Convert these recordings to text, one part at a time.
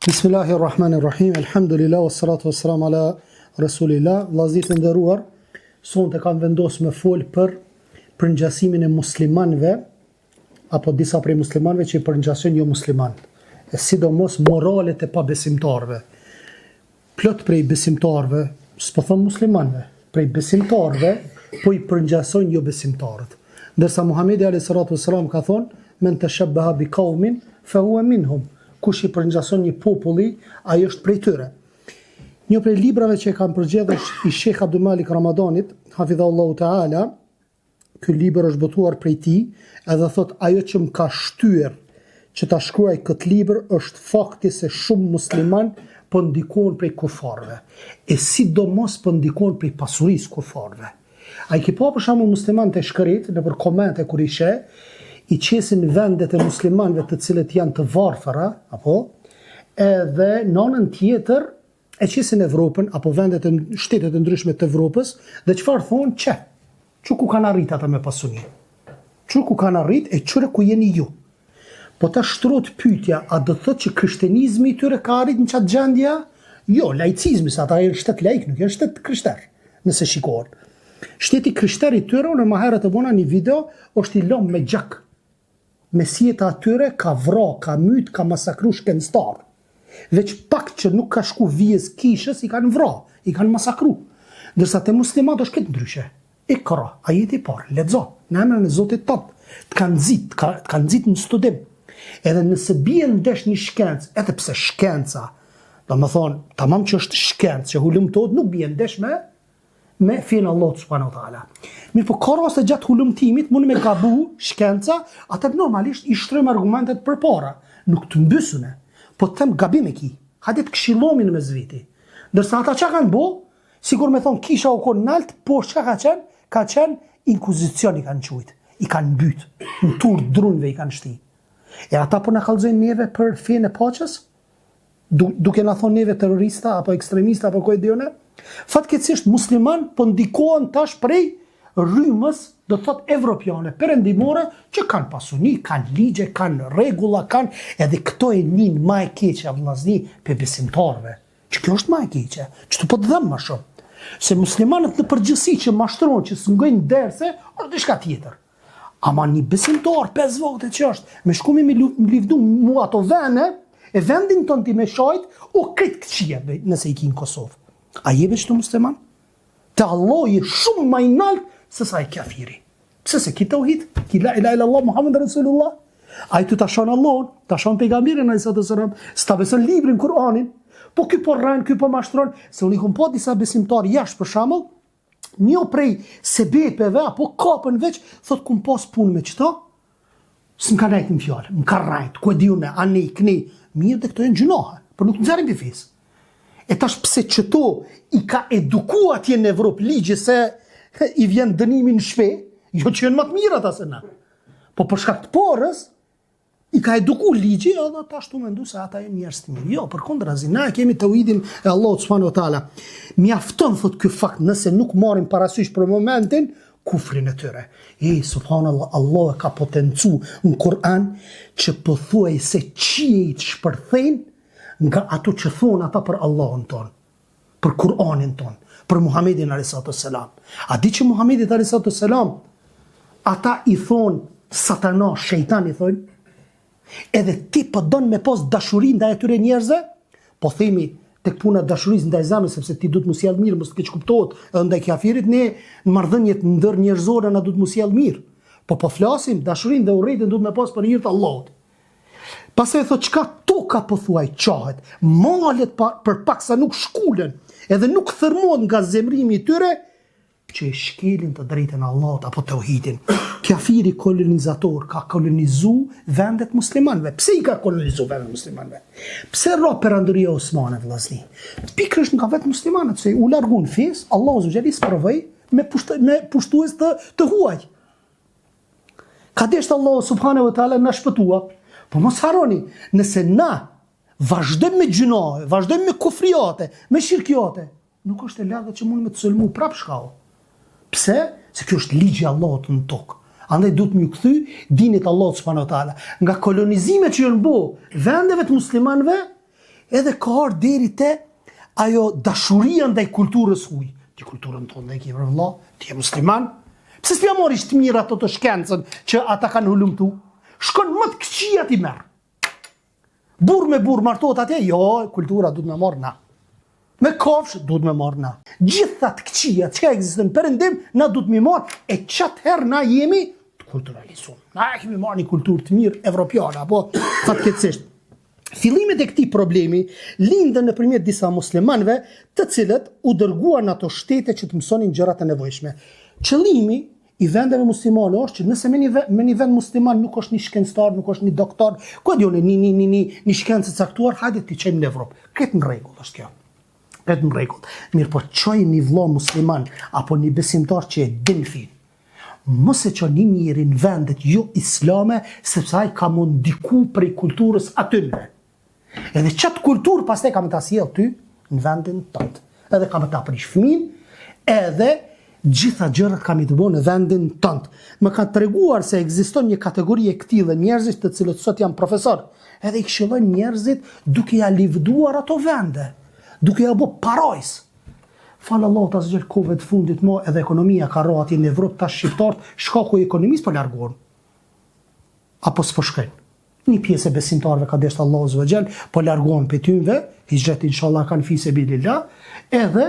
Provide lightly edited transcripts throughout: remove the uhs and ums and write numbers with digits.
Bismillahirrahmanirrahim. Elhamdulillah wassalatu wassalamu ala Rasulillah. Vllazën të nderuar, sonte kam vendos me fol për përngjasimin e muslimanëve apo disa prej muslimanëve që i përngjasojnë jo muslimanët. E sidomos moralet e pabesimtarëve. Plot prej besimtarëve, s'po thom muslimanëve, prej besimtarëve po i përngjasojnë jobesimtarët. Ndërsa Muhamedi alejhi salatu ves selam ka thonë, Men teshabbaha bi kaumin fe huwe minhum, kush i përngjason një populli, ai është prej tyre. Një prej librave që e kam përzgjedhë është i Shejh Abdulmalik Ramadanit, hafidhahullahu teala, Ky libër është botuar prej tij edhe thotë ajo që më ka shtyrë që ta shkruaj këtë libër është fakti se shumë muslimanë po ndikohen prej kufarëve e sidomos po ndikohen prej pasurisë kufarëve. A i ke pa për shembull muslimanët e shkretë nëpër komente kur i sheh i qesin vendet e muslimanëve të cilët janë të varfëra, apo edhe në anën tjetër e qesin Evropën apo vendet e shtetet e ndryshme të Evropës dhe çfarë thonë qe qe ku kanë arrit ata me pasuni qe ku kanë arrit e qyre ku jeni ju po tash shtrohet pyetja a do të thotë që krishtenizmi i tyre ka arrit në qatë gjendje jo laicizmi se ata janë shtet laik nuk janë shtet krishter nëse shikon shteti krishter i tyre unë më herët e bona një video është i lom me gjak Mesjeta atyre ka vra, ka myt, ka masakru shkencëtar. Veç pak që nuk ka shku vijës kishës i kanë vra, i kanë masakru. Ndërsa te muslimanët është krejt ndryshe. Ikra, ajeti i parë, lexo, në emrin e Zotit tënd. Të ka nxit, të ka, të ka nxit në studim. Edhe nëse bie ndesh një shkencë, edhe pse shkenca, domethonë, tamam që është shkencë, që hulumtohet, nuk bie ndesh me me fenë e Allahut subhanahu wa taala. Mirëpo ka raste gjatë hulumtimit mund me gabu shkenca, atëherë normalisht i shtrojmë argumentet përpara. Nuk të mbys une, po të them gabim e ki. Hajde të këshillohemi në mes veti. Ndërsa ata çka kanë bo, sikur me thonë kisha u kon nalt, po çka ka qenë? Ka qenë inkuizicion i kanë qujt, i kanë mbyt, në turr drunve i kanë shti. E ata po na kallzojnë neve për fenë e paqes? duke na thonë neve terrorista apo ekstremista apo ku e di unë. Fatkeqësisht musliman po ndikohen tash prej rrymës, do të thotë evropiane, perëndimore, që kanë pasuni, kanë ligje, kanë rregulla, kanë edhe këto e nin ma e keqja vëllazni pe besimtarëve. Që kjo është ma e keqja, që të po të dhem ma shumë. Se muslimanët në përgjithësi që mashtrohen, që s'ngojnë derse, është diçka tjetër. Ama një besimtar, pesë vakte që është, me shku me mi livdu mu ato vene, e vendin tonë ti me shajt, o krejt këqija nëse i ki në Kosovë. A je veç të musliman? Te Allahu je shumë ma i nalt se sa ai kafiri. Pse se ki teuhid? Ki la ilaha illallah Muhammed Rasulullah. Ai ty ta shon Allahun, ta shon pejgamberin alejhi salatu selam, s'ta beson librin Kur'anin. Po ky po rren, ky po mashtron, se unë i kom pa disa besimtarë jashtë për shembull, Një prej sebepeve apo kapën veç, thot kum pas punë me qëto, s'më ka nejt në fjalë, më ka rrejt, ku e di unë, anej, knej, mirë dhe këto janë gjynahe, por nuk të nxjerrin pi fesë. E tash pse qëto i ka eduku atje në Evropë ligji se i vjen dënimi në shpi, jo që janë më të mirë ata se na. Po për shkak të parës, I ka eduku ligji edhe tash tu mendu se ata janë njerëz të mirë. Jo, përkundrazi, na e kemi teuhidin e Allahut subhanahu wa taala. Mjafton thot ky fakt nëse nuk marrim parasysh për momentin kufrin e tyre. E subhanallah, Allah e ka potencu në Kur'an që pothuajse qiejt shpërthejnë nga ato që thonë ata për Allahun tonë. për Kur'anin tonë, për Muhammedin a.s. A di që Muhammedit a.s. ata i thonë satana, shejtan i thonë, edhe ti po don me pas dashuri ndaj atyre njerëzve, po themi tek puna e dashurisë ndaj zemrës sepse ti duhet m'u sjell mirë, mos të keqkuptohet, edhe ndaj kafirit ne në marrëdhëniet ndërnjerëzore na duhet m'u sjell mirë. Po po flasim, dashurinë dhe urrejtjen duhet me pas për hir të Allahut. Pastaj thotë çka toka pothuaj çahet, malet pa, për pak sa nuk shkulen, edhe nuk thërmohet nga zemrimi i tyre, që e shkelin të drejtën e Allahut apo teuhidin. Kafiri kolonizator ka kolonizu vendet muslimanëve. Pse i ka kolonizu vendet muslimanëve? Pse ra perandoria osmane vëllazni? Pikërisht nga vetë muslimanët se u largun fesë, Allahu azze i sprovoi me pusht me pushtues të të huaj. Ka deshtë Allahu subhanahu wa taala na shpëtua. Po mos harroni, nëse na vazhdojmë me gjynahe, vazhdojmë me kufriate, me shirkiate, nuk është e largët që mund me të sulmu prap shkau. Pse? Se kjo është ligji i Allahut në tokë. Andaj duhet me ju kthy dinit Allahut subhanahu wa taala. Nga kolonizimet që janë bo vendeve të muslimanëve, Edhe ka ardhë deri te ajo dashuria ndaj kulturës huj. Ti kulturën tonë e ke vra vëlla, ti je musliman. Pse s'pja marrish të mirat ato të shkencën që ata kanë hulumtu? Shkon më të këqijat i merr. Burrë me burrë martohet atje, jo, kultura duhet me marrë na. Me kafshë duhet me marrë na. Gjitha të këqija çka ekzistojnë në perëndim, na duhet me marrë, e qatëherë na jemi të kulturalizum. Na e kemi marrë një kulturë të mirë evropiane, apo fatkeqësisht. Fillimet e këtij problemi lindën nëpërmjet disa muslimanëve, të cilët u dërguan në ato shtete që të mësonin gjërat e nevojshme. Qëllimi i vendeve muslimane është që nëse me një me një vend musliman nuk është një shkencëtar, nuk është një doktor, ku e di unë një një një një një shkencë të caktuar, hajde t'i çojmë në Evropë. Krejt në rregull është kjo. Krejt në rregull. Mirëpo çoj një vëlla musliman apo një besimtar që e din fin. Mos e ço një njeri në vendet jo islame, sepse ai ka m'u ndiku prej kulturës atynve. Edhe qatë kulturë pastaj ka me ta sjell ty në vendin tënd. Edhe ka me ta prish fëmin, edhe gjitha gjërat ka me të bo në vendin tënd. Më ka treguar se ekziston një kategori e këtillë njerëzish të cilët sot janë profesor, edhe i këshillojnë njerëzit duke ja livduar ato vende, duke ja bo parajsë. Falë Allahut azze ve xhel kohëve të fundit mo edhe ekonomia ka ra atje në Evropë tash shqiptarët shkaku i ekonomisë po largohen. Apo s'po shkojnë. Një pjesë e besimtarëve ka dashtë Allahu azze ve xhel, po largohen prej tynve, hixhret inshallah kanë fi sebilillah, edhe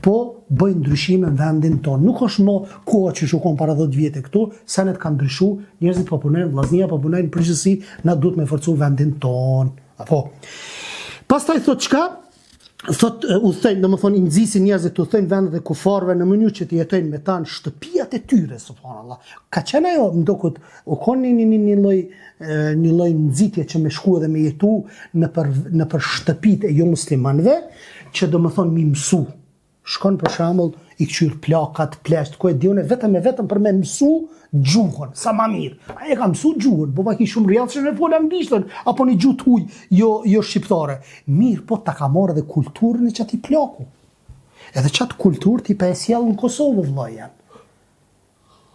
po bëjnë ndryshime në vendin tonë. Nuk është mo koha që u kon para 10 vjetë këtu, senet kanë ndryshu, njerëzit po punojnë, vllaznia po punojnë, në përgjithësi na duhet me forcu vendin tonë. Apo. Pastaj thotë çka? thot udhëtojnë, domethënë i nxisin njerëzit të udhëtojnë vendet e kufarëve në mënyrë që të jetojnë me ta në shtëpiat e tyre, subhanallah. Ka qenë ajo m'doket, u kon një një një një lloj një lloj nxitje që me shku edhe me jetu nëpër nëpër shtëpitë e jo muslimanëve, që domethënë mi mësu. Shkon për shembull i kqyr plakat, pleqt, ku e di unë vetëm e vetëm për me mësu gjuhën, sa ma mirë. Ai e ka mësu gjuhën, po vaki shumë rrjedhshëm e fol anglishtën apo një gjuhë të huaj, jo jo shqiptare. Mirë, po ta ka marrë edhe kulturën e qatij plaku. Edhe qat kulturë ti po e sjell në Kosovë vëllai jem.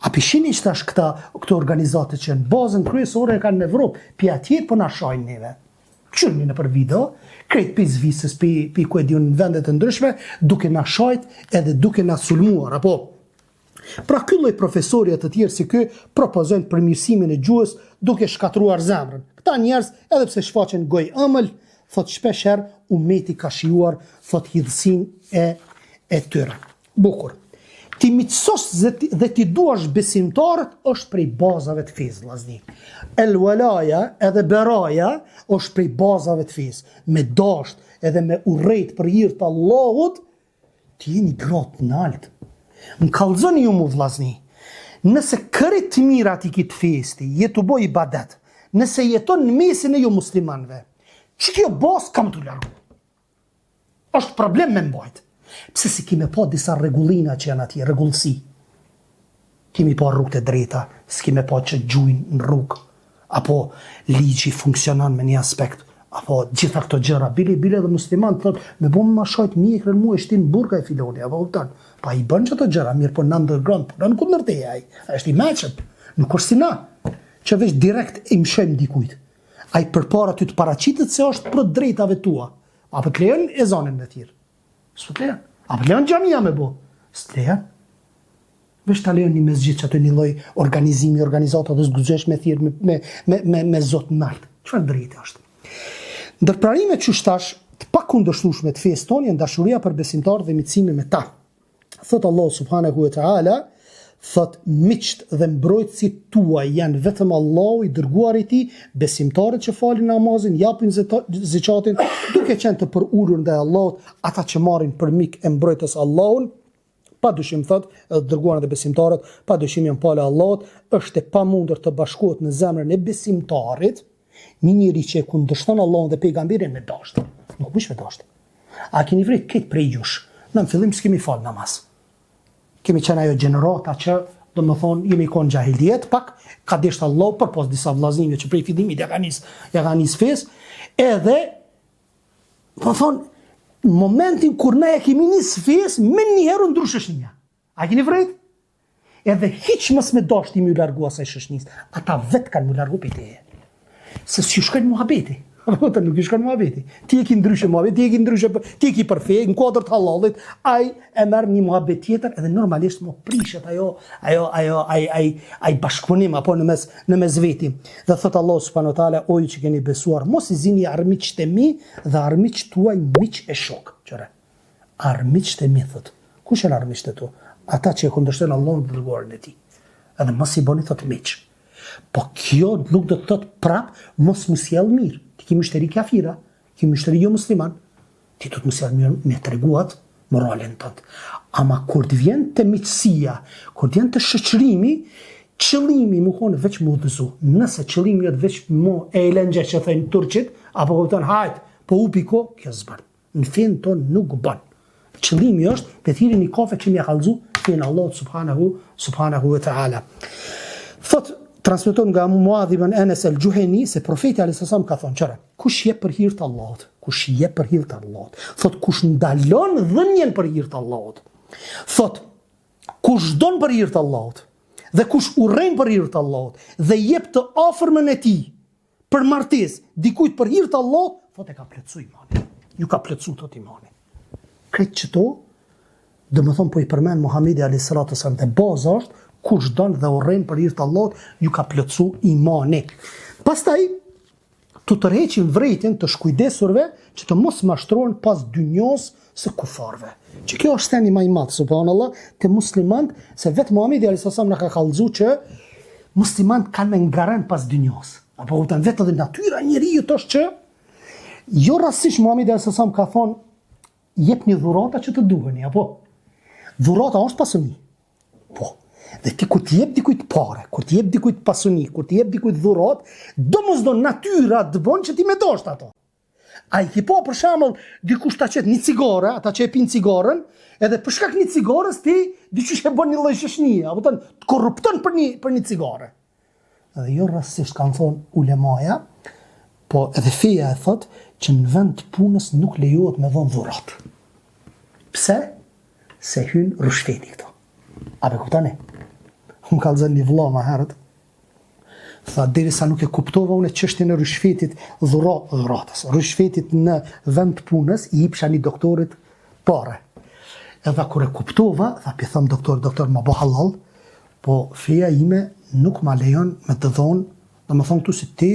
A pi shini që tash këta, këto organizate që në bazën kryesore e kanë në Evropë, pi atje po na shajnë neve. Kqyrni nëpër video, krejt pi Zvicrës, pi, pi ku e di unë në vendet e ndryshme, duke na shajt edhe duke na sulmuar, apo? Pra ky lloj profesori e të tjerë si ky propozojnë përmirësimin e gjuhës duke shkatërruar zemrën. Këta njerëz, edhe pse shfaqen gojë ëmbël, thot shpesh herë umeti ka shijuar, thot hidhësinë e e tyre. Bukur. T'i miqësosh dhe t'i duash besimtarët është prej bazave të fesë, vllazni. El walaja edhe beraja është prej bazave të fesë. Me dasht edhe me urrejt për hir të Allahut, ti je një gradë të naltë. Më kallzoni ju mu vllazni. Nëse krejt të mirat i ki të fesë ti, je tu bo ibadet, nëse jeton në mesin e jo muslimanëve, qikjo bazë ka me t'u largu. Është problem me mbajt. Pse s'i ki me pa disa rregullina që janë atje, rregullsi. Ki me pa rrugët e drejta, s'ki me pa që gjujnë në rrugë, apo ligji funksionon me një aspekt, apo gjitha këto gjëra, bile bile edhe musliman thot, me bo me ma shajt mjekrën mu e shtin n'burg ai filoni, apo kupton. Pa i bën qato gjëra, mirë po në underground, po në kundër teje ai, ai është i meçëm, nuk është si na, që veç direkt i mshojmë dikujt. Ai përpara ty të paraqitet se është pro drejtave tua. A po të lejon ezanin me thirr? S'po të lejon. A po të lejon xhamia me bo? S'të lejon. Veç ta lejon një mesxhid që aty një lloj organizimi, organizata dhe s'guxosh me thirr me me me me, me zo t'nalt. Çfarë drejte është? Ndër parimet qysh tash të pakundërshtueshme të fesë tonë janë dashuria për besimtarët dhe miqësimi me ta. Thot Allahu subhanahu wa taala, thot miqtë dhe mbrojtësit tuaj janë vetëm Allahu i dërguari i tij, besimtarët që falin namazin, japin zeqatin, duke qenë të përulur ndaj Allahut, ata që marrin për mik e mbrojtës Allahun, pa dyshim thot, edhe të dërguarin dhe besimtarët, pa dyshim janë pala e Allahut, është e pamundur të bashkohet në zemrën e besimtarit, një njeri që e kundërshton Allahun dhe pejgamberin me dashtë. Nuk mujsh me dashtë. A keni vrejt krejt prej jush? Na në fillim s'kemi fal namaz. Kemi qenë ajo gjenerata që, domethonë, jemi konë xhahilijet pak, ka desht Allahu përpos disa vllaznive që prej fillimit ja ka nis, ja ka nis fesë, edhe, domethonë, momentin kur na e kemi nis fesë, menjëherë u ndrru shoqnia. A keni vrejt? Edhe hiç mos me dashtë ti m'ju largu asaj shoqnisë, ata vetë kanë m'u largu prej teje. Se s'ju shkojnë muhabeti. Apo të nuk i shkon muhabeti. Ti e ki ndryshe muhabet, ti e ki ndryshe, ti e ki për fe, në kuadër të hallallit, ai e merr një muhabet tjetër edhe normalisht më prishet ajo, ajo, ajo, ai, ai, ai bashkëpunim apo në mes, në mes veti. Dhe thot Allahu subhanahu wa taala, o ju që keni besuar, mos i zini armiqtë e mi dhe armiqtë tuaj miq e shok. Qëre. Armiqtë e mi thot. Kush janë armiqtë e tu? Ata që e kundërshtojnë Allahun dhe të dërguarin e tij. Edhe mos i bëni thot miq. Po kjo nuk do të thotë prap mos m'u sjell mirë. Ti ki myshteri kafira, ki myshteri jo musliman. Ti duhet m'u sjell mirë me tregu atë moralin tënd. Ama kur të vjen te miqësia, kur të vjen te shoqërimi, qëllimi me konë veç m'u udhëzu. Nëse qëllimi jot veç mu eğlence që thënë turqit, apo kupton hajt, po hupi kohë, kjo s'bën. Në fenë tonë nuk bën. Qëllimi është të thirri një kafe që m'ia kallzu fenë Allahut subhanahu subhanahu wa taala. Thot transmeton nga Muadh ibn Enes el-Juhani se profeti alayhis salam ka thonë çfarë? Kush jep për hir të Allahut? Kush jep për hir të Allahut? Thot kush ndalon dhënien për hir të Allahut? Thot kush don për hir të Allahut dhe kush urren për hir të Allahut dhe jep të afërmën e tij për martesë dikujt për hir të Allahut, thotë e ka plotësu imanin. Ju ka plotësu thot imani. Krejt qëto, domethonë po i përmend Muhamedi alayhis salatu wasallam dhe baza është kush don dhe urren për hir të Allahut, ju ka plotësu imani. Pastaj t'u tërheqin vrejtjen të shkujdesurve që të mos mashtrohen pas dynjos së kufarëve. Që kjo është seni ma i madh, subhanallah, te muslimant, se vetë Muhamedi alayhis salam na ka kallëzu që muslimant kanë me ngarend pas dynjos. Apo kupton vetë edhe natyra e njeriut është që jo rastësisht Muhamedi alayhis salam ka thonë jepni dhurata që të duheni, apo dhurata është pasuni. Po. Dhe ti kur t'i jep dikujt pare, kur t'i jep dikujt pasuni, kur t'i jep dikujt dhuratë, domosdo natyra të bën që ti me dashtë ato. A i ki pa për shembull dikush ta qet një cigare, ata që e pinë cigaren, edhe për shkak një cigares ti diqysh e bën një lloj shoshnie, apo të të korrupton për një për një cigare. Dhe jo rastësisht kanë thonë ulemaja, po edhe feja e thot që në vend të punës nuk lejohet me dhon dhuratë. Pse? Se hyn ryshfeti këto. A pe kuptoni? Më kallzon një vëlla më herët, Tha, derisa nuk e kuptova unë çështjen e ryshfetit, dhura, dhuratës, ryshfetit në vend të punës, i jipsha një doktorit pare. Edhe kur e kuptova, tha, pi thom doktor, doktor, ma bo hallall, po feja ime nuk ma lejon me të dhonë, domethonë këtu se ti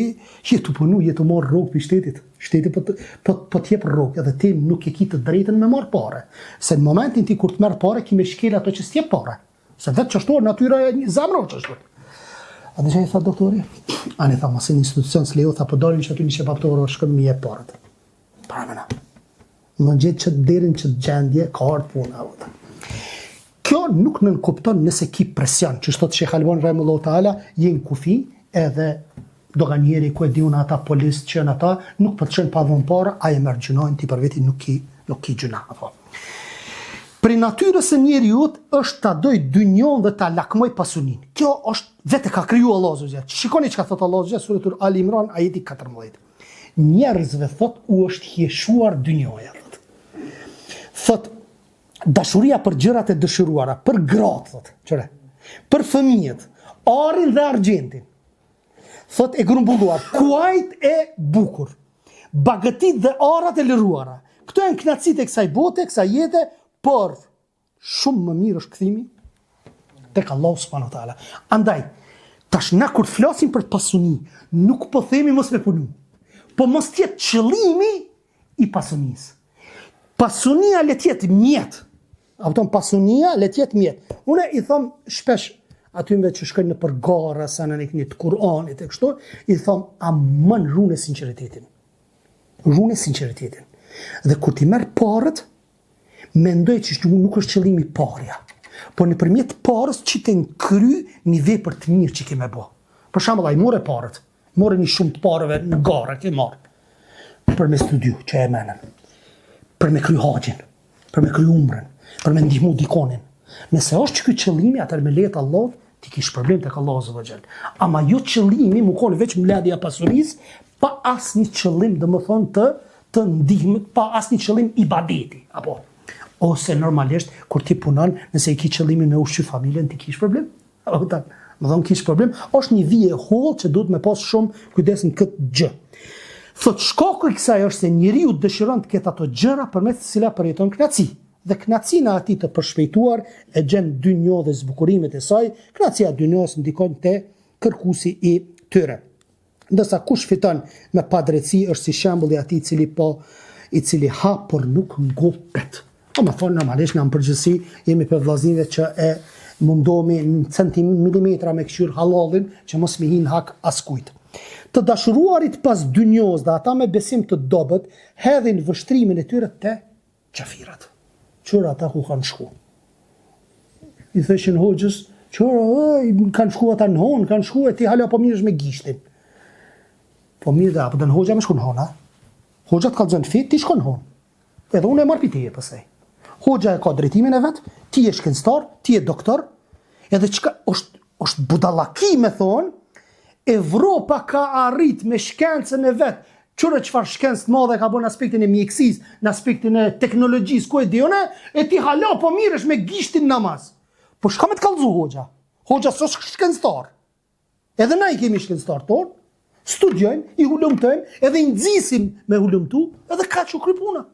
je tu punu, je tu marrë rrogë prej shtetit, shteti po të, po, po të jep rrogë, edhe ti nuk e ki të drejtën me marrë pare. Se në momentin ti kur të merr pare, ki me shkel ato që s'jep pare. Se vetë qashtu natyra e një zemrë është qashtu. A dhe që i tha doktori? Ani tha, masi në institucion s'lejo, tha, po dalin që aty një qebaptore, shkëm mi jep paret. Parameno. Më gjithë që deri n'qët gjendje, ka ardhë puna. Vëta. Kjo nuk nënkupton nëse ki presion, që thotë Shejh Albani Rahimullahu Teala, je në kufi edhe doganieri ku e di unë ata policë që janë ata, nuk po të çojnë pa dhënë para, ai e merr gjynahin ti për veti nuk ki nuk ki gjynah apo. Prej natyrës së njeriut është ta doj dynjon dhe ta lakmoj pasuninë. Kjo është vetë e ka kriju Allahu azze ve xhel. Shikoni çka thot Allahu azze ve xhel suretul Ali Imran ajeti 14. Njerëzve thot u është hijeshuar dynjoja thot. Thot dashuria për gjërat e dëshiruara, për gratë thot, qëre. Për fëmijët, arin dhe argjendin. Thot e grumbulluar, kuajt e bukur, bagëtit dhe arat e lëruara. Këto janë kënaqësitë e kësaj bote, kësaj jete, por shumë më mirë është kthimi tek Allahu subhanahu wa taala. Andaj, tash na kur të flasim për pasuni, nuk po themi mos me punu. Po mos të jetë qëllimi i pasunisë. Pasunia le të jetë mjet, A kupton pasunia le të jetë mjet. Unë i thom shpesh atyre që shkojnë nëpër gara sa në një të Kur'anit e kështu, i thom aman rune sinqeritetin. Rune sinqeritetin. Dhe kur ti merr parët, mendoj që nuk është qëllimi parja. Po nëpërmjet parës që të kry një vepër të mirë që ke me bo. Për shembull, ai more parët, More një shumë të pareve në garë, ke marrë. Për me studiu, që e menën. Për me kry haxhin, për me kry umrën, për me ndihmu dikonin. Nëse është që ky qëllimi, atëherë me leje t'Allahut, ti ki shpërblim tek Allahu azze ve xhel. Ama jo qëllimi, mu konë veç mbledhja pasurisë, pa asnjë qëllim, domethonë të, të ndihmët, pa asnjë qëllim ibadeti, apo. Ose normalisht, kur ti punon, nëse i ki qëllimin me ushqy familjen, ti ki shpërblim. A kupton? Domethonë ki shpërblim, është një vijë e hollë që duhet me pas shumë kujdes në këtë gjë. Thot shkaku i kësaj është se njeriu dëshiron të ketë ato gjëra përmes të cilave përjeton kënaqësi. Dhe kënaqësinë e atij të përshpejtuar e gjen në dynjo dhe zbukurimet e saj, kënaqësia e dynjosë ndikon te kërkuesi i tyre. Ndërsa kush fiton me padrejtësi është si shembulli i atij i cili po i cili ha por nuk ngopet. Domethonë normalisht na në përgjithësi jemi prej vllaznive që e mundohemi në centim milimetra me kqyr hallallin që mos me hi në hak askujt. Të dashuruarit pas dynjosë dhe ata me besim të dobët hedhin vështrimin e tyre te qafirat. Qyr ata ku kanë shku. I thëshin hoxhës, qyr, kanë shku ata në honë, kanë shku e ti hala po mirresh me gishtin. Po mirë dhe, apo don hoxha me shku në honë, a? Hoxha të kallzon fe, ti shkon në honë. Edhe unë e marr pi teje pastaj. Hoxha e ka drejtimin e vet, ti je shkencëtar, ti je doktor, edhe çka është është budallaki me thonë, Evropa ka arrit me shkencën e vet, qyre çfarë shkencë të madhe ka bo në aspektin e mjekësisë, në aspektin e teknologjisë, ku e di unë, e ti hala po mirresh me gishtin namaz. Po çka me të kallzu hoxha? Hoxha s'është shkencëtar. Edhe na i kemi shkencëtarët tonë, studiojmë, i hulumtojmë, edhe i nxisim me hulumtu, edhe kaq u kry puna.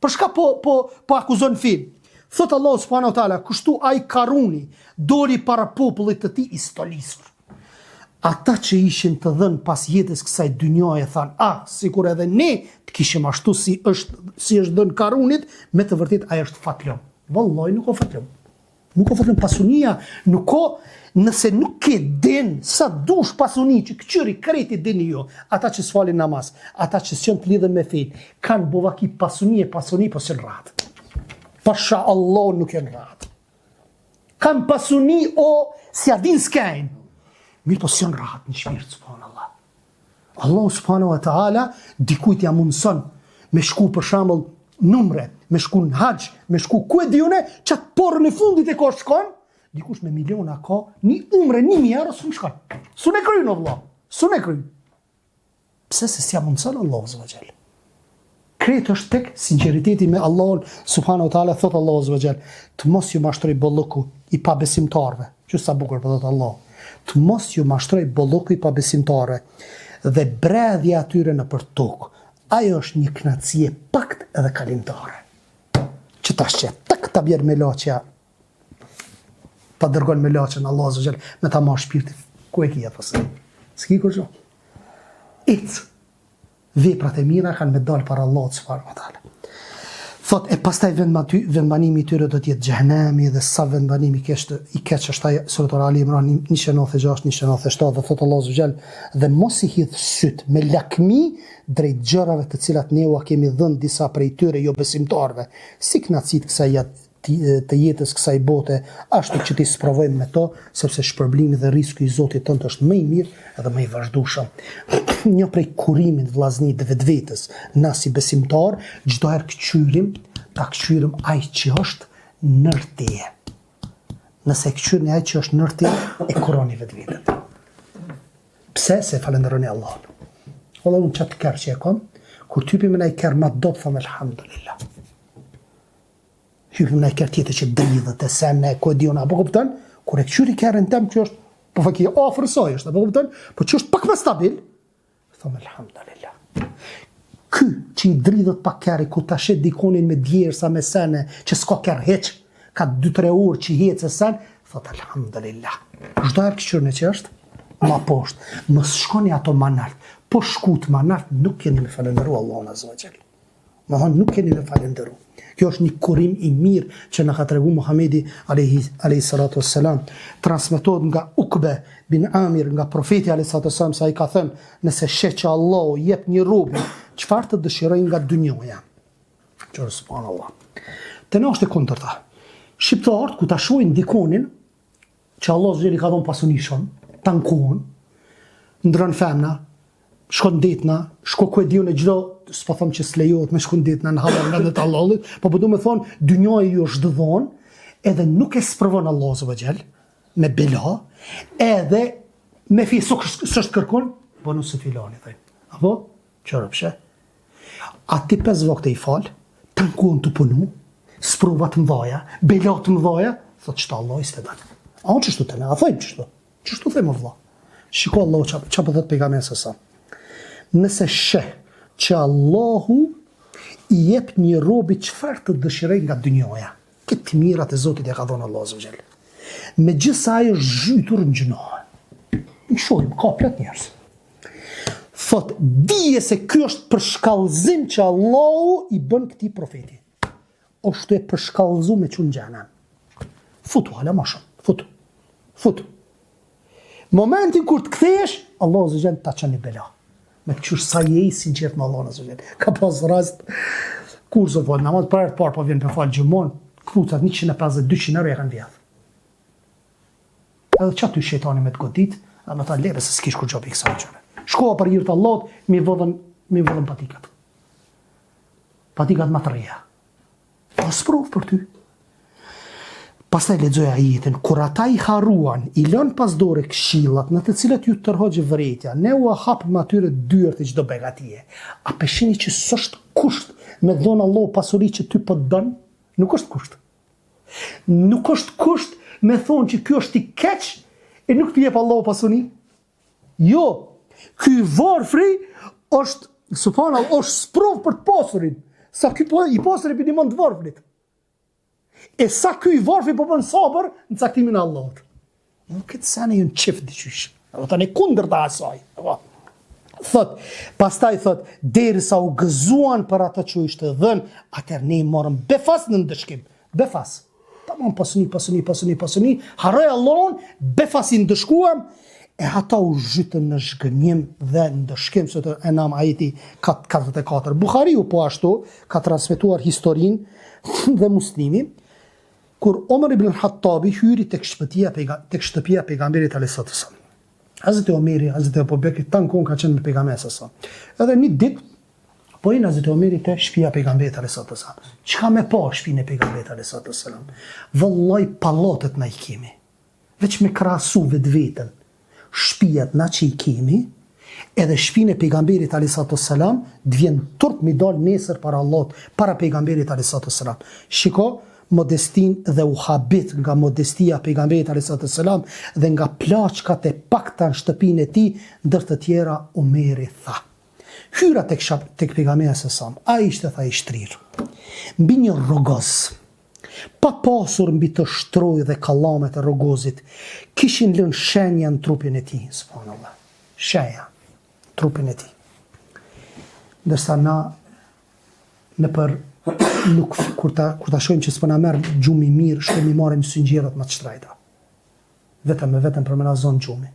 Për çka po po po akuzon fenë? Thot Allahu subhanahu wa taala, kështu ai Karuni doli para popullit të tij i stolisur. Ata që ishin të dhënë pas jetës kësaj dynjaje thanë, ah, sikur edhe ne të kishim ashtu si është si është dhënë Karunit, me të vërtetë ai është fatlum. Vallahi nuk o fatlum. Nuk o fatlum pasunia, nuk o nëse nuk ke din sa dush pasuni që këqyri krejt i dini ju, ata që s'falin namaz, ata që s'janë të lidhur me fenë, kanë bo vaki pasuni e pasuni, po s'janë rahat. Pasha Allah nuk janë rahat. Kanë pasuni o s'ja din skajin. Mirë po s'janë rahat në shpirt, subhanallah. Allahu subhanahu wa taala dikujt ja mundson me shku për shembull n'umre, me shku në haxh, me shku ku e di unë, qat porën e fundit e ka shkon, dikush me miliona ka një umre 1000 euro s'un shkon. S'un e kryen o vëlla, s'un e kryen. Pse se s'ja mundson Allahu azza wa jall. Krejt është tek sinqeriteti me Allahun subhanahu wa taala thot Allahu azza wa jall, të mos ju mashtroj bollëku i pabesimtarëve. Qysh sa bukur po thot Allahu. Të mos ju mashtroj bollëku i pabesimtarëve dhe bredhja e atyre nëpër tokë. Ajo është një kënaqësi e paktë edhe kalimtare. Që tash që tak ta bjer melaqja ta dërgon melaqen Allahu azza wa jall me ta marr shpirtin. Ku e ki atë pastaj? S'ki kurrgjë. Ec. Veprat e mira kanë me dalë para Allahut subhanahu wa taala. Thot e pastaj vendbanimi i tyre do të jetë xhehenemi dhe sa vendbanim i keq i keq është ai sura Ali Imran 196 197 dhe thot Allahu azza dhe mos i hidh syt me lakmi drejt gjërave të cilat ne ua kemi dhënë disa prej tyre jobesimtarëve si kënaqësitë kësaj të jetës kësaj bote, ashtu që t'i sprovojmë me to, sepse shpërblimi dhe rrisku i Zotit tënd është më i mirë edhe më i vazhdueshëm. Një prej kurimit vllazni të vetvetes, na si besimtar, çdo herë këqyrim, ta këqyrim ai që është nër teje. Nëse e këqyrni ai që është nër teje, e kuroni vetveten. Pse se falënderoni Allahun. Valla unë qatë kerr që e kom, kur t'hypi me naj kerr ma t'dobët, thom elhamdulillah. Hypim në kerr tjetër që dridhet e sene, ku e di unë, apo kupton? Kur e kqyri kerrin tem që është, po faki afër saj është, apo kupton? Po që është pak më stabil, thom elhamdulillah. Ky që i dridhet pak kerri, ku ta sheh dikonin me djersa me sene, që s'ka kerr hiç, ka 2-3 orë që hec e sen, thot elhamdulillah. Çdo herë kqyrni që është ma poshtë, mos shkoni ato ma nalt. Po shkut ma nalt, nuk keni me falënderu Allahun azza wa jall. Domethonë nuk keni me falenderu. Kjo është një kurim i mirë që na ka tregu Muhamedi alayhi alayhi salatu wassalam. Transmetohet nga Ukbe bin Amir nga profeti alayhi salatu wassalam se ai ka thënë, nëse sheh që Allahu jep një robi, çfarë të dëshirojë nga dynjaja? Qyr subhanallah. Te na është e kundërta. Shqiptarët kur ta shohin dikonin që Allahu azza i ka dhënë pasuni shumë, ta n'kohën, ndron femna, shkon n'detna, shko ku e di unë çdo, s'po them që s'lejohet me shku n'detna në hallall në të hallallit, po po du me thonë, dynjaja ju është dhonë, edhe nuk e sprovon Allahu azza wa jall, me bela, edhe me fi s'është kërkun, bonu si filani, thëjnë. Apo? Qërë pse? A ti pes vakte i fal, tan kohën tu punu, sprova të mdhaja, bela të mdhaja, thot qëta Allahu s'të dan. A unë qështu të ne, a thojmë qështu? Qështu thojmë o vlla? Shiko Allahu ça, ça po thot pejgamberi sa sa. Nëse sheh. që Allahu i jep një robi çfarë të dëshirojë nga dynjaja. Këto të mirat e Zotit ja ka dhënë Allahu azza wa jall. Megjithëse ai është zhytur në gjynahe. I shohim, ka plot njerëz. Thot, dije se ky është përshkallëzim që Allahu i bën këtij profeti. Është e përshkallëzu me çu në xhehenem. Futu hala ma shumë, futu. Futu. Momentin kur të kthehesh, Allahu azza wa jall ta çon një bela. Me të kqyr sa je i sinqert me Allahun azza wa jall. Ka pas rast kur s'o fal namaz për herë të parë po vjen për fal xhumon, këpucat 150-200 euro ja kanë vjedh. Edhe qaty shejtani me të godit, dhe me tha lere se s'kish kurgjo pi kësaj gjëre. Shkova për hir të Allahut, mi vodhën, mi vodhën patikat. Patikat më të reja. Po sprovë për ty. Pastaj lexoi ajetin, kur ata i harruan, i lënë pas dore këshillat në të cilat iu tërhoq vërejtja, ne ua hapëm atyre dyert e çdo begatie. A pe shihni që s'është kusht me dhon Allahu pasuri që ty po të don? Nuk është kusht. Nuk është kusht me thonë që ky është i keq e nuk t'i jep Allahu pasuri. Jo, ky i varfri është, subhanallah, është sprovë për të pasurin. Sa ky po, i pasuri po i ndihmon të varfrit. E sa ky i varfri po bën sabër në caktimin e Allahut. Nuk këtë sene jënë çift diqysh. Apo tani kundërta asaj. Apo. Thot, pastaj thot, derisa u gëzuan për atë që u ishte dhënë, atëherë ne i morëm befas në ndëshkim. Befas. Tamam pasuni, pasuni, pasuni, pasuni, harroi Allahun, befas i ndëshkuam, e ata u zhytën në zhgënjim dhe ndëshkim, sure Enam ajeti 44. Buhariu po ashtu ka transmetuar historinë dhe Muslimi, kur Omer ibn Khattabi hyri tek shtëpia tek shtëpia e pejgamberit alayhis salam. Hazreti Omeri, Hazreti Abu Bekri tan kohën ka qenë me pejgamberin alayhis salam. Edhe një ditë Po hin Hazreti Omeri te shpia e pejgamberit alayhis salam. Çka me pa shpinë e pejgamberit alayhis salam? Vëllai pallatet na i kemi. Veç me krahasu vetveten. Shpijat na që i kemi, edhe shpinë e pejgamberit alayhis salam, të vjen turp mi dal nesër para Allahut, para pejgamberit alayhis salam. Shiko modestinë dhe u habit nga modestia e pejgamberit alayhis salam dhe nga plaçkat e pakta në shtëpinë e tij, ndër të tjera Omeri tha: Hyra tek shap, tek pejgamberi alejhi selam. Ai ishte tha i shtrirë mbi një rrogoz. Pa pasur mbi të shtrojë dhe kallamet e rrogozit kishin lënë shenja në trupin e tij, subhanallah. Shenja në trupin e tij. Ndërsa na nëpër nuk kur ta kur ta shohim që s'po na merr gjumi mirë, shkojmë i marrim synxherat më të shtrajta. Vetëm e vetëm për me na zonë gjumi.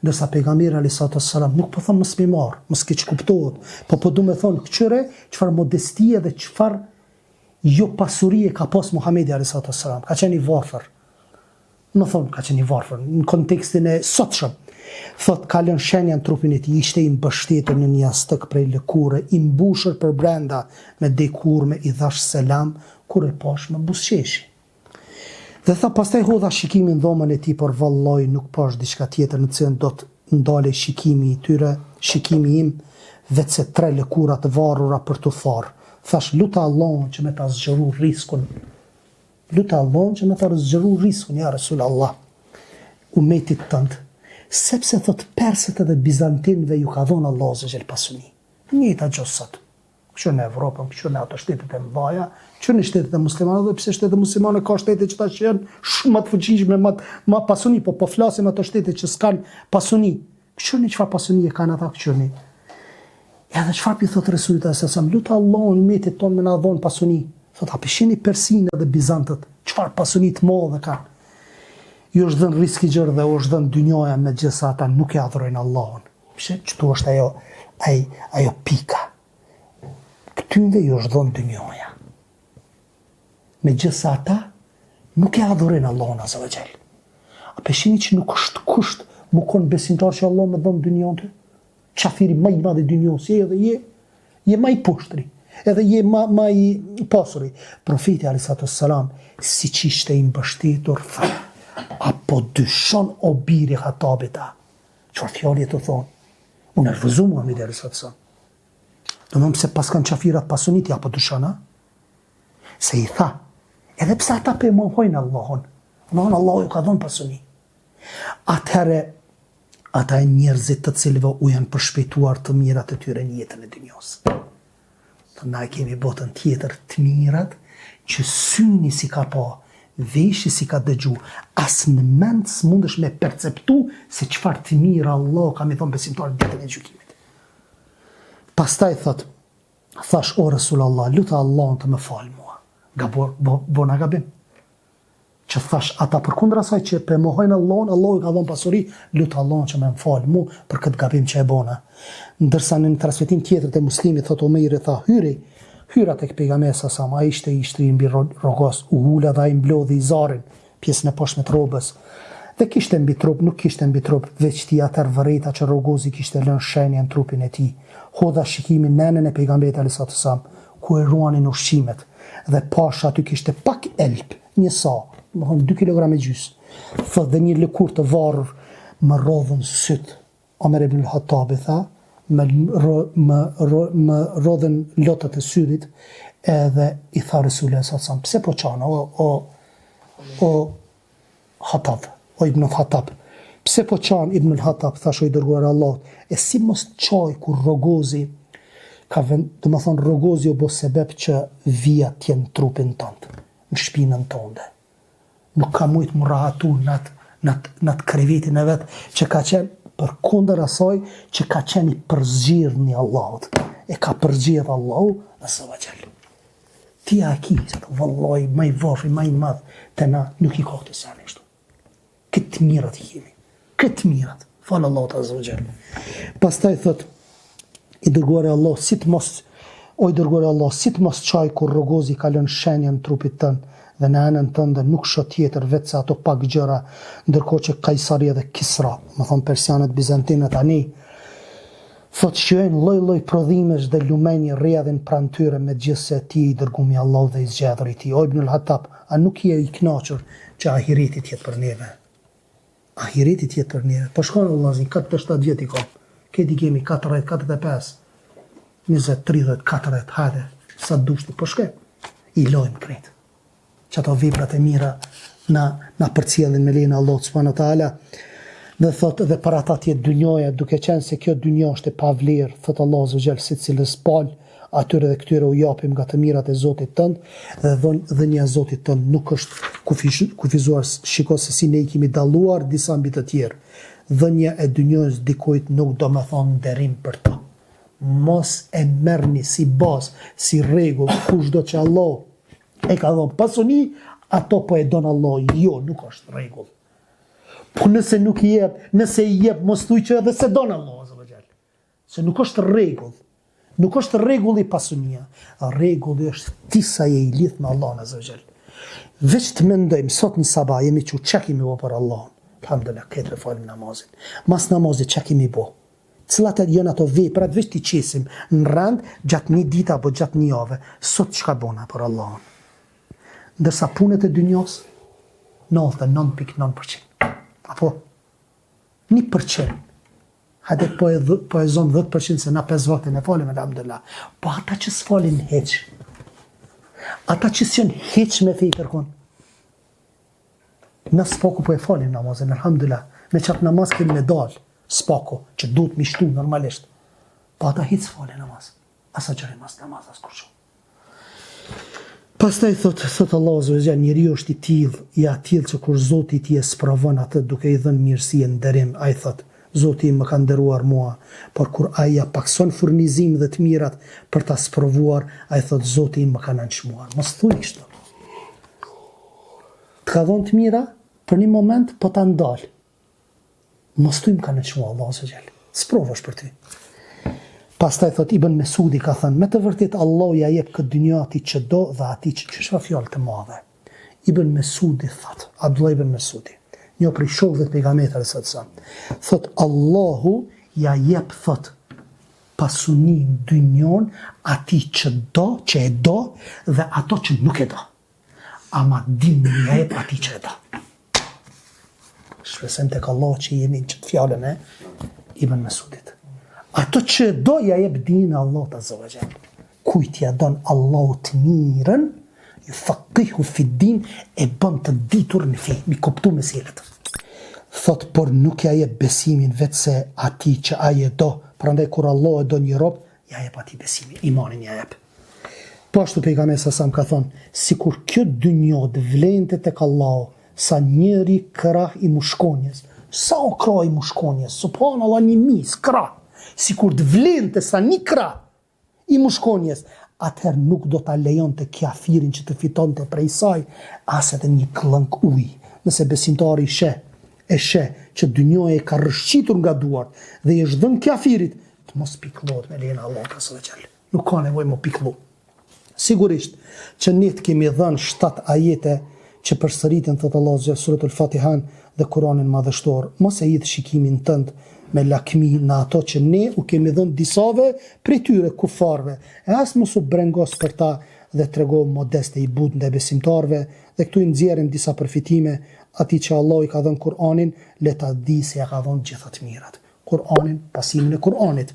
Ndërsa pejgamberi alejhi salatu wassalam nuk po thon mos mi marr, mos keqkuptohet, po po du me thon kqyre çfarë modestie dhe çfarë jo pasurie ka pas Muhamedi alejhi salatu wassalam. Ka qenë i varfër. Me thon ka qenë i varfër në kontekstin e sotshëm. Thot ka lënë shenja në trupin e tij, ishte i mbështetur në një jastëk prej lëkure, i mbushur përbrenda me degë hurme, i dhash selam, kur e pash më buzëqeshi. Dhe tha, pastaj hodha shikimin në dhomën e tij, por vallahi nuk pashë diçka tjetër në të cilën do të ndalej shikimi i tyre, shikimi im, veçse tre lëkura të varura për t'u tharë. Thashë, Lute Allahun që me ta zgjeru rriskun. Lute Allahun që me ta zgjeru rriskun, ja Resul Allah, umetit tënd. Sepse, thotë, persët edhe bizantinëve ju ka dhënë Allahu azze ve xhel pasuni. Njëjta gjë sot. Kqyr në Evropën, kqyr në ato shtetet e mëdha, kqyr në shtetet e muslimanëve, dhe pse shtetet muslimane ka shtete që tash janë shumë më të fuqishme, më më pasuni, po po flasim ato shtete që s'kan pasuni. Kqyr në çfarë pasuni e kanë ata kqyr në. Edhe çfarë pi thot Resulit alejhi selam, lut Allahun umetit ton me na dhon pasuni. Thot a pe shihni Persinë dhe Bizantët, çfarë pasuni të madhe kanë. Ju është dhënë rrisk i gjerë dhe u është dhënë dynjaja megjithëse ata nuk e adhurojnë Allahun. Pse qëtu është ajo, ai, ajo pika. Këtynve ju është dhënë dynjaja. Megjithëse ata nuk e adhurojnë Allahun azze ve xhel. A pe shihni që nuk është kusht mu konë besimtar që Allah me dhënë dynjanë ty? Qafiri ma i madh i dynjos, je edhe je, je ma i poshtri, edhe je ma, ma i pasuri. Profeti alejhi salatu selam, siç ishte i mbështetur, tha, a po dyshon o biri Hatabit a? Çfarë fjalë je tu thonë? U nervozu Muhamedi alejhi salatu selam. Domethënë pse paskan qafirat pasuni ti a po dyshon a? Se i tha, edhe pse ata pe mohojnë Allahun, domethënë Allahu ju ka dhënë pasuni. Atëherë. Ata janë njerëzit të cilëve u janë përshpejtuar të mirat e tyre në jetën e dynjosë. Thotë na e kemi botën tjetër të mirat që syni s'i ka pa, veshi s'i ka dëgju, as në mend s'mundesh me perceptu se çfarë të mira Allahu ka me i dhonë besimtarit ditën e gjykimit. Pastaj thotë, thash o Resulallah, lute Allahun të më falë mua. Gabo, bo, bona gabim. Që thash ata përkundër asaj që pe mohojnë Allahun, Allahu i ka dhënë pasuri, lute Allahun që me më falë mu për këtë gabim që e bona. Ndërsa në një transmetim tjetër te Muslimi thotë Umejri tha, hyri, hyra tek pejgamberi sa sa, ai ishte i shtrirë mbi rrogoz, u ula dhe ai mblodhi izarin, pjesën e poshtme të rrobës. Dhe kishte mbi trup, nuk kishte mbi trup, veç tij atëherë vërejta që rrogozi kishte lënë shenja në trupin e tij. Hodha shikimin në enën e pejgamberit alejhi salatu selam, ku e ruanin ushqimet, dhe pashë aty kishte pak elb, Një sa, domethënë dy kilogram e gjysë, thotë dhe një lëkurë të varur, më rrodhën sytë. Omer ibn al-Hattabi tha, më më më rrodhën lotët e syrit, edhe i tha Resuli alejhi selam, pse po qan o o o Hattab, o Ibn al-Hattab, pse po qan Ibn al-Hattab, thash o i dërguar i Allahut, e si mos të qaj kur rrogozi ka vend, domethënë rrogozi u bë sebeb që vijat të jenë në trupin tënd, në shpinën tënde. Nuk ka mujt mu rahatu në atë në atë në atë krevetin e vet që ka qenë përkundër asaj që ka qenë i përzgjedhni i Allahut. E ka përzgjedh Allahu azza wa jall. Ti a ki qato, vallai, ma i varfri, ma i madh, te na nuk i ka këto sene kështu. Këtë të mirat i kemi. Këtë të mirat. Falë Allahut azza wa jall. Pastaj thot, i dërguari i Allahut, si të mos, o i dërguari i Allahut, si të mos qaj kur rrogozi ka lënë shenja në trupit tënd dhe në enën tënde nuk shoh tjetër veçse ato pak gjëra, ndërkohë që Kajsari edhe Kisra, domethonë persianët, bizantinët tani, Thotë shijojnë lloj-lloj prodhimesh dhe lumenj rrjedhin pranë tyre megjithëse ti je i dërgumi i Allahut dhe i zgjedhuri i Tij. O Ibnul Hattab, a nuk je i kënaqur që ahireti të jetë për neve? Ahireti të jetë për neve. Po shkon o vëllazën, 47 vjet i kam. Këtë i kemi 40, 45, 20, 30, 40, hajde, sa të dush ti, po shkojmë. I lojmë krejt. Qato veprat e mira na na përcjellin me lejen e Allahut subhanahu wa taala dhe thotë dhe për ata të jetë dynjaja duke qenë se kjo dynja është e pavlerë thotë Allahu azza wa jall secilës palë atyre dhe këtyre u japim nga të mirat e Zotit tënd dhe dhën, dhënia e Zotit tënd nuk është kufiz, kufizuar shiko se si ne i kemi dalluar disa mbi të tjerë dhënia e dynjosë dikujt nuk do me thonë nderim për të mos e merrni si bazë si rregull kushdo që Allahu E ka dhënë pasuni, ato po e don Allahu. Jo, nuk është rregull. Po nëse nuk i jep, nëse i jep, mos thuj që edhe s'e don Allahu azza wa jall. Se nuk është rregull. Nuk është rregulli pasunia. Rregulli është ti sa je i lidht me Allahun azza wa jall. Veç të mendojmë sot në sabah jemi çu çka kemi bo për Allahun. Alhamdulillah, këtë e falim namazin. Mas namazit çka kemi bo? Cilat janë ato veprat veç t'i qesim në rend gjatë një dite apo gjatë një jave, sot çka bona për Allahun. Ndërsa punët e dynjos 99.9%. Apo 1%. Hajde po e po e zon 10% se na pesë vakte e falim alhamdulillah. Po ata që s'falin hiç. Ata që s'janë hiç me fe kërkon. Na s'paku po e falim namazin, alhamdulillah. Me qat namaz kemi me dal, s'paku, që duhet mi shtu normalisht. Po ata hiç s'falin namaz. As agjërim, as namaz, as kurgjo. Pastaj thot, thot Allahu azza wa jall, njeriu është i tillë, i atillë që kur Zoti i tij e sprovon atë duke i dhënë mirësi e nderim, ai thot, Zoti im më ka nderuar mua, por kur ai ia pakëson furnizimin dhe të mirat për ta sprovuar, ai thot, Zoti im më ka nënçmuar. Mos thuj kështu. Të ka dhënë të mira, për një moment po ta ndal. Mos thuj më ka nënçmu Allahu azza wa jall. Sprovë është për ty. Pastaj thot Ibn Mesudi ka thënë, me të vërtetë Allahu ja jep këtë dynja atij që do dhe atij që qysh çfarë fjalë të madhe. Ibn Mesudi thot, Abdullah ibn Mesudi, një prej shokëve të pejgamberit alejhi salatu selam, thot Allahu ja jep thot pasuninë dynjon atij që do, që e do dhe ato që nuk e do. Ama dinin ja jep atij që e do. Shpresojmë tek Allahu që jemi në qëtë fjalën e Ibn Mesudit. Ato që e do ja jep dinin e Allahut azza wa jall. Kujt ja don Allahu të mirën, jufekihu fid-din e bën të ditur në fe, mi kuptu meselet. Thot, por nuk ja jep besimin veçse atij që ai e do, prandaj kur Allahu e do një rob, ja jep atij besimin, imanin ja jep. Po ashtu pejgamberi sa selam ka thonë, sikur kjo dynjo të vlente tek Allahu sa njëri krah i mushkonjës, sa o krah i mushkonjës, subhanallah një mizë, krah, sikur të vlente sa një krah i mushkonjës, atëherë nuk do ta lejonte qafirin që të fitonte prej saj as edhe një gllënkë ujë. Nëse besimtari sheh, e sheh që dynjoja i ka rrëshqitur nga duart dhe i është dhënë qafirit, të mos pikëllohet me lejen e Allahut azza wa xhel. Nuk ka nevojë m'u pikllu. Sigurisht që ne të kemi dhënë shtatë ajete që përsëriten, thotë Allahu azza wa xhel suretul Fatihan dhe Kuranin Madhështor, mos e hidh shikimin tënd me lakmi në ato që ne u kemi dhënë disave prej tyre, kufarëve, e as mos u brengos për ta dhe tregohu modest e i butë ndaj besimtarëve, dhe këtu i nxjerrim disa përfitime, atij që Allahu i ka dhënë Kuranin, le ta dijë se ia ka dhënë gjitha të mirat. Kur'anin, pasimin e Kur'anit.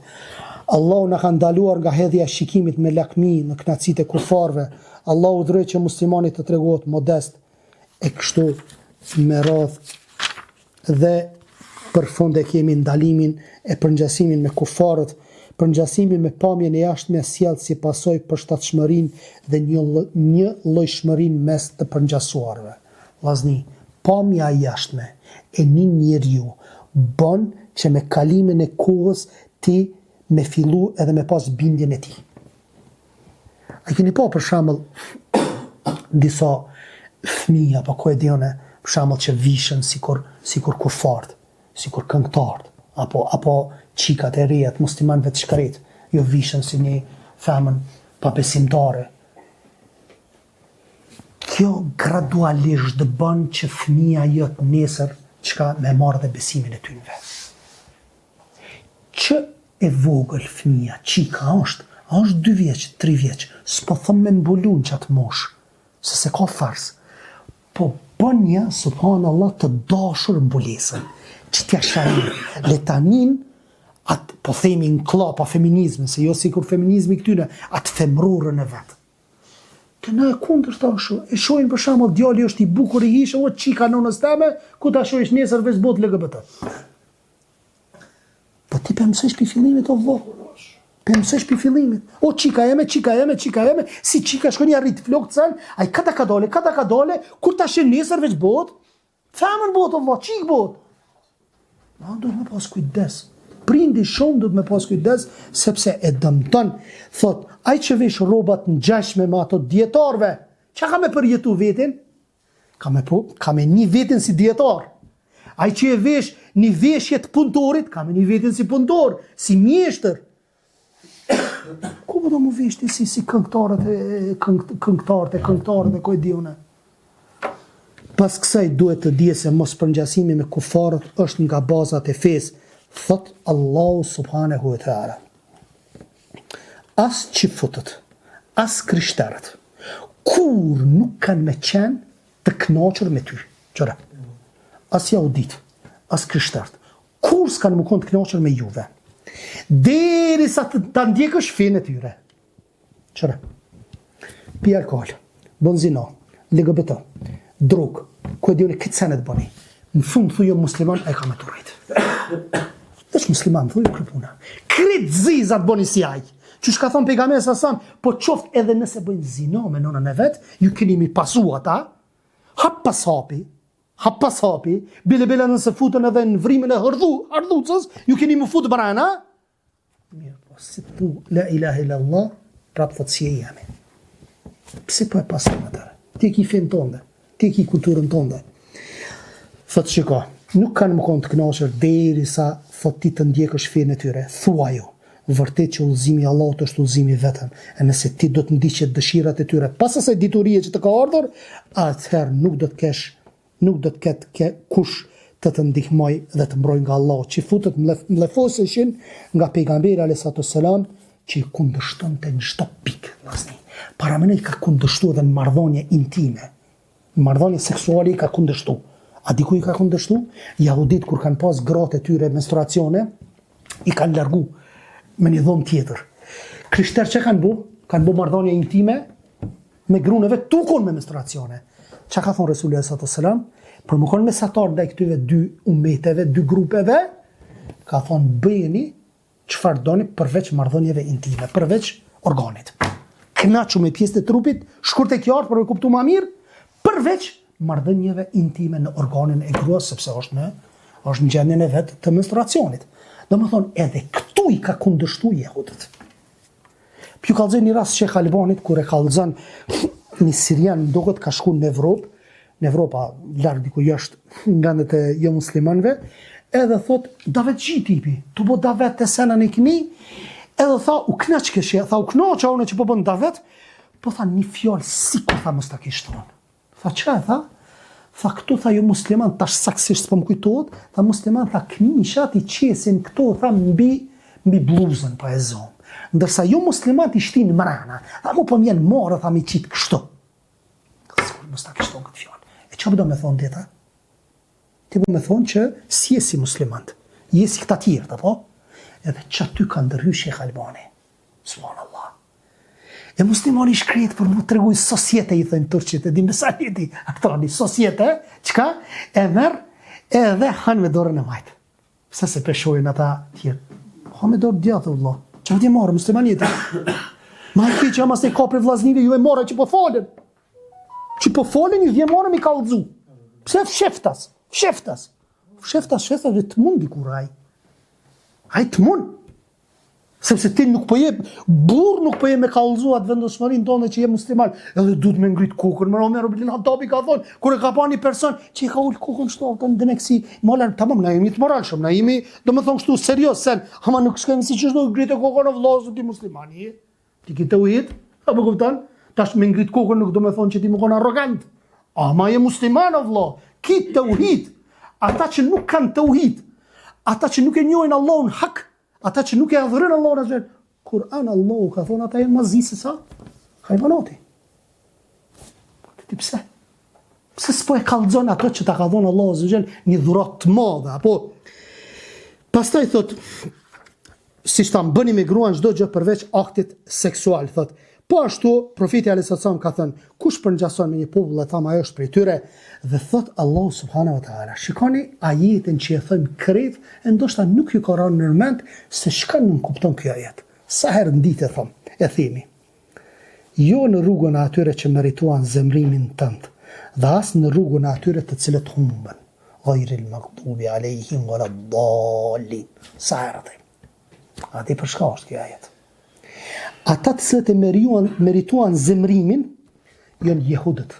Allahu na ka ndaluar nga hedhja e shikimit me lakmi në kënaqësitë e kufarëve. Allahu urdhëroi që muslimani të tregohet modest e kështu me radhë dhe për fund e kemi ndalimin e përngjasimin me kufarët, përngjasimi me pamjen e jashtme sjell si pasojë përshtatshmërinë dhe një njëllojshmërinë mes të përngjasuarve. Vllazni, pamja e jashtme e një njeriu bon që me kalimin e kohës ti me fillu edhe me pas bindjen e tij. A keni pa për shembull disa fëmijë apo ku e di unë, për shembull që vishen sikur sikur kufart, sikur këngëtarët, apo apo çikat e reja të muslimanëve të shkretë, jo vishen si një femën pabesimtare. Kjo gradualisht bën që fëmija jot nesër çka me marrë dhe besimin e tynve. Që e vogël fëmija, çika është, a është dy vjeç, tri vjeç, s'po thom me mbulu në qatë moshë, se s'e ka farz, po bënja, subhanallah, të dashur mbulesën, që t'ja shajnë, le ta nin, atë, po themi në kllapa feminizmin, se jo sikur feminizmi këtyne, atë femrorën e vet. Te na e kundërta është, e shohin për shembull djali është i bukur i hijshëm, o çika nonës teme, ku ta shohish nesër veç bohet LGBT. Po ti pe mësojsh pi fillimit o vëlla. Pe mësojsh pi fillimit. O çika jeme, çika jeme, çika jeme, si çika shkon ja rrit flokët sen, ai kada kadale, kada kadale, kur ta sheh nesër veç bohet, Femën bohet o vlla, çikë bohet. Ma duhet me pas kujdes. Prindi shumë duhet me pas kujdes, sepse e dëmton. Thot, ai që vesh rrobat ngjashme me ato dijetarëve, ça ka me përjetu vetin? Ka me, po, ka me ni vetin si dijetar. Ai që e vesh një veshje të punëtorit, ka me ni vetin si punëtor, si mjeshtër. Ku po do mu vesh ti si, si këngëtarët e këng, këngëtarët e këngëtarët e ku e di unë. Pas kësaj duhet të dihet se mospërngjasimi me kufarët është nga bazat e fesë, thot Allahu subhanehu ve teala. As çifutët, as krishterët, kurrë nuk kanë me qenë të kënaqur me ty. Qëre. As jahudit, as krishterët, Kurrë s'kanë me konë të kënaqur me juve. Derisa të ta ndjekësh fenë e tyre. Qëre. Pi alkohol, bën zina, LGBT, drogë, ku e di unë këtë senet bëni. Në fund thuj jom musliman, ai ka me të urrejt. Veç musliman, thuj kry puna. Krejt zizat bëni si ai. Qysh ka thonë pejgamberi sa sam, po qoftë edhe nëse bëjnë zina me nënën e vet, ju keni mi pasu ata, hap pas hapi, Hap pas hapi, bile bile nëse futen edhe në vrimën e hërdhu, hërdhucës, ju keni me fut brena. Mirë, po si thu la ilaha illa Allah, prap thot s'je i jemi. Pse po e pason atëherë? Ti e ki fenë tonde, ti e ki kulturën tonde. Thot shiko, nuk kanë me konë të kënaqur derisa thot ti të ndjekësh fenë e tyre. Thuaju, vërtet që udhëzimi i Allahut është udhëzimi i vetëm, e nëse ti do të ndiqje dëshirat e tyre pas asaj diturie që të ka ardhur, atëherë nuk do të kesh, nuk do të ketë ke, kush të të ndihmojë dhe të mbrojë nga Allahu. Çifutët mllefoseshin nga pejgamberi alayhi salatu selam që i kundërshtonte në çdo pikë, vllazni. Paramendo i ka kundërshtu edhe në marrëdhënie intime. Në marrëdhënie seksuale i ka kundërshtu. A di ku i ka kundërshtu? Jahudit kur kanë pas gratë e tyre menstruacione, i kanë largu me një dhomë tjetër. Krishterët çka kanë bu? Kanë bu marrëdhënie intime me grunë e vet tu kon me menstruacione. Çka ka thonë Resuli alejhi salatu selam? Për me konë mesatar ndaj këtyve dy umeteve, dy grupeve, ka thonë bëjeni çfarë doni përveç marrëdhënieve intime, përveç organit. Kënaqu me pjesët e trupit, shkurt e qartë për me kuptu ma mirë, përveç marrëdhënieve intime në organin e gruas sepse është në është në gjendjen e vet të menstruacionit. Domethënë edhe këtu i ka kundërshtu jehudët. P'ju kallzoj një rast Sheh Albanit kur e kallzon një sirian më duket ka shku në Evropë, në Evropa larg diku jashtë nga vendet e jo muslimanëve, edhe thot davetxhi tipi, tu bo davet të sena në kni, edhe tha u knaq këshe, tha u knaqa unë që po bën davet, po tha një fjalë sikur tha mos ta kish thonë. Tha çka e tha? Tha këtu tha jo musliman, tash saksisht s'po më kujtohet, tha musliman tha këmishat i qesin këto tha mbi mbi bluzën po e zom. Ndërsa jo musliman i shtin mrena. Tha mu po më vjen marre tha mi qit kështu. Sikur mos ta kish thonë këtë fjalë. E çka po do me thonë ti tha? Ti po me thonë që s'je si muslimant, je si këta tjerët, apo? Edhe qaty ka ndërhy Sheh Albani. Subhanallah. E muslimani i shkret për mu tregu sosyete i thënë turqit, e di me sa jeti, a këto sosyete, çka? E merr edhe han me dorën e majtë. Pse se peshojnë ata tjerë? Ha me dorë djathtë, vëlla. Çka ti marrë, musliman jeti? Ma e keqja mas e ka prej vllaznive, ju e marrë që po falen. Që po falen, ju vjen marre mi kallzu. Pse fsheftas? Fsheftas. Fsheftas, fsheftas, dhe të mund dikur ai. Ai të mund. Sepse ti nuk po je burr nuk po je me kallzu atë vendosmërinë tonë që je musliman, edhe duhet me ngrit kokën. Më Omer ibn Hatabi ka thonë, kur e ka pa një person që i ka ul kokën kështu, atë demek si moral, tamam na jemi të moralshëm, na jemi, domethënë kështu serioz sen, ama nuk shkojmë si qysh do ngrit kokën o vëlla, ti musliman je. Ti ki teuhid, apo kupton? Tash me ngrit kokën nuk do me thonë që ti me kon arrogant. Ama je musliman o vëlla, ki teuhid. Ata që nuk kanë teuhid, ata që nuk e njohin Allahun hak, Ata që nuk e adhurojnë Allahun azze, Kur'an Allahu ka thonë ata janë ma zi se sa hajvanati. Po ti pse? Pse s'po e kallxon ato që ta ka dhonë Allahu azze xhel një dhuratë të madhe apo Pastaj thot siç thamë bëni me gruan çdo gjë përveç aktit seksual thot Po ashtu, profeti alejhi selam ka thënë, kush përngjason me një popull e thamë ajo është prej tyre, dhe thot Allahu subhanahu wa taala. Shikoni ajetin që e thojmë krejt, e ndoshta nuk ju ka rënë në mend se çka nënkupton ky ajet. Sa herë në ditë e thom, e themi. Jo në rrugën e atyre që merituan zemrimin tënd, dhe as në rrugën e atyre të cilët humbën. Ghayril maghdubi alejhim waladdallin. Sa herë e themi. A di për çka është ky ajet? Ata të cilët e meriuan, merituan zemrimin, janë jehudët.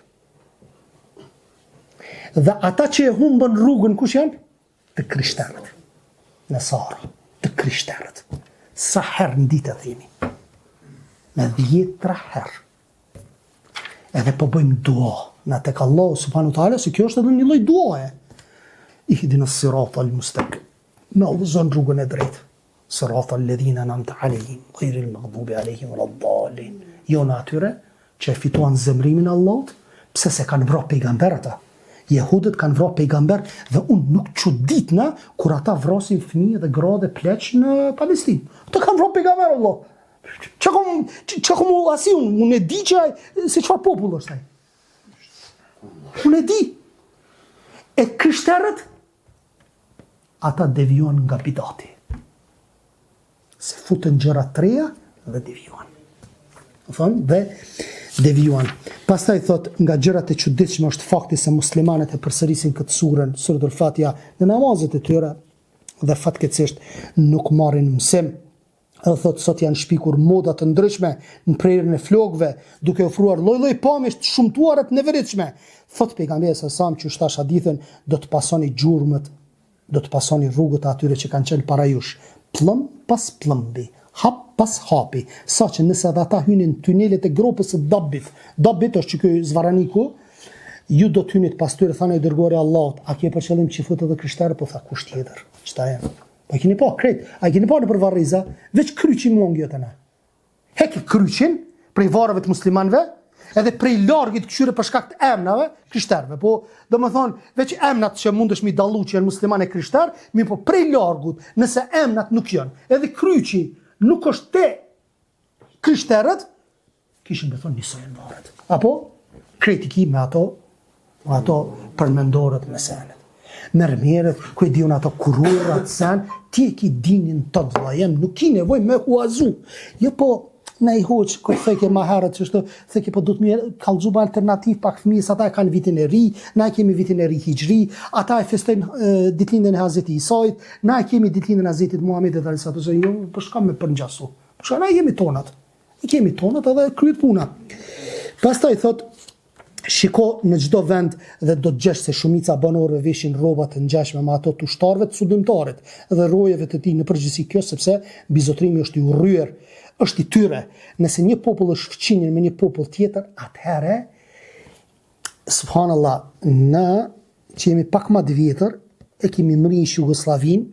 Dhe ata që e humbën rrugën, kush janë? Të krishterët. Nesara, të krishterët. Sa herë në ditë e themi? Me dhjetra herë. Edhe po bëjmë dua na tek Allahu subhanahu wa taala se kjo është edhe një lloj duaje. Ihdina sirata al-mustaqim. Na udhëzon rrugën e drejtë. Sirata alladhina an'amta alejhim, ghayril maghdubi alejhim waladdallin. Jo në atyre që e fituan zemrimin e Allahut, pse se kanë vra pejgamber ata. Jehudët kanë vra pejgamber dhe unë nuk çuditna kur ata vrasin fëmijë dhe gra dhe pleq në Palestinë. Ata kanë vra pejgamber Allah. Çka kom çka kom asi unë, unë e di që ai se çfarë popull është ai. Unë e di. E krishterët Ata devijuan nga bidati. Se futën gjëra të reja dhe devijuan. Thonë dhe devijuan. Pastaj thot nga gjërat e çuditshme është fakti se muslimanët e përsërisin këtë surën, Suratul Fatiha, në namazet e tyre dhe fatkeqësisht nuk marrin mësim. Edhe thotë sot janë shpikur moda të ndryshme në prerjen e flokëve, duke ofruar lloj-lloj pamjesh të shëmtuara të neveritshme. Thotë pejgamberi alejhi selam që tash hadithin do të pasoni gjurmët, do të pasoni rrugët e atyre që kanë qenë para jush, pëllëmbë pas pëllëmbi, hap pas hapi, saqë nëse edhe ata hynin në tunelet e gropës së Dabbit, Dabbit është ky zvarraniku, ju do të hynit pas tyre, thanë i dërguari i Allahut, a ke për qëllim çifutët edhe krishterët? Po tha kush tjetër? Qëta janë. Po e keni pa, krejt, a e keni pa nëpër varreza, veç kryqi mungon te na. Heke kryqin, prej varreve të muslimanve, edhe prej largit këqyre për shkak të emnave, krishterve. Po, domethonë, veç emnat që mundesh mi dallu që janë musliman e krishter, mirëpo prej largut, nëse emnat nuk janë, edhe kryqi nuk është te krishterët, kishin me thonë njësoj janë varret. Apo, krejt i ki me ato. Ato përmendoret me senet. Mermeret, ku e di unë ato kururat sen, ti e ki dinin tënd vlla jem, nuk ki nevojë me huazu. Jo po, na i hoq, ko theke ma herët që shto, theke po du të mirë, kallxu ba alternativ pak fëmijës, ata e kanë vitin e ri, na e kemi vitin e ri hixhri, ata e festojnë ditëlindjen e Hazreti Isait, na e kemi ditëlindjen e Hazretit Muhamedit alejhi salatu selam, jo, po shka me përngjasu. Po shka na jemi tonat. I kemi tonat edhe kryet puna. Pastaj thot Shiko në çdo vend dhe do të gjesh se shumica e banorëve veshin rroba të ngjashme me ato të ushtarëve të sundimtarit dhe rojeve të tij në përgjithësi kjo sepse mbizotërimi është i urryer, është i tyre. Nëse një popull është fqinjër me një popull tjetër, atëherë subhanallah, na që jemi pak ma të vjetër, e kemi mri Jugosllavinë,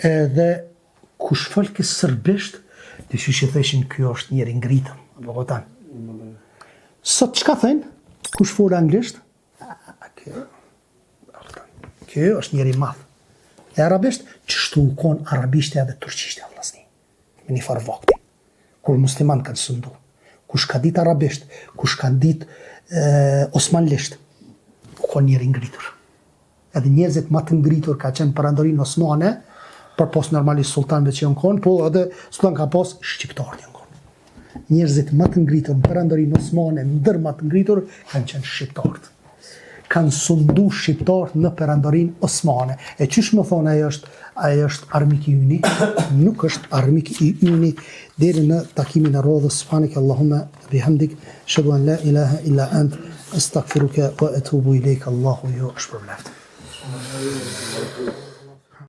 Edhe kush folke serbisht, diqysh i thëshin ky është njeri i ngritëm, apo kupton. Sot çka thënë? Kush fol anglisht? Ky, ky është njeri i madh. E arabisht, qështu u kon arabishtja edhe turqishtja vllazni. Me një farë vakti. Kur musliman kanë sundu. Kush ka ditë arabisht, kush ka ditë osmanlisht, u kon njeri i ngritur. Edhe njerëzit ma të ngritur ka qenë perandorinë osmane, përpos normalisht sultanëve që janë konë, po edhe sultan ka pas shqiptarët janë konë. Njerëzit ma të ngritur në perandorinë osmane, ndër ma të ngritur, kanë qenë shqiptarët. Kanë sundu shqiptarët në perandorinë osmane. E qysh me thonë ai është, ai është armik i yni? Nuk është armik i yni deri në takimin e radhës. Subhaneke Allahumma Bihamdik, eshhedu en la ilahe illa ent, estagfiruke wa etubu ilejk, Allahu ju shpërbleftë.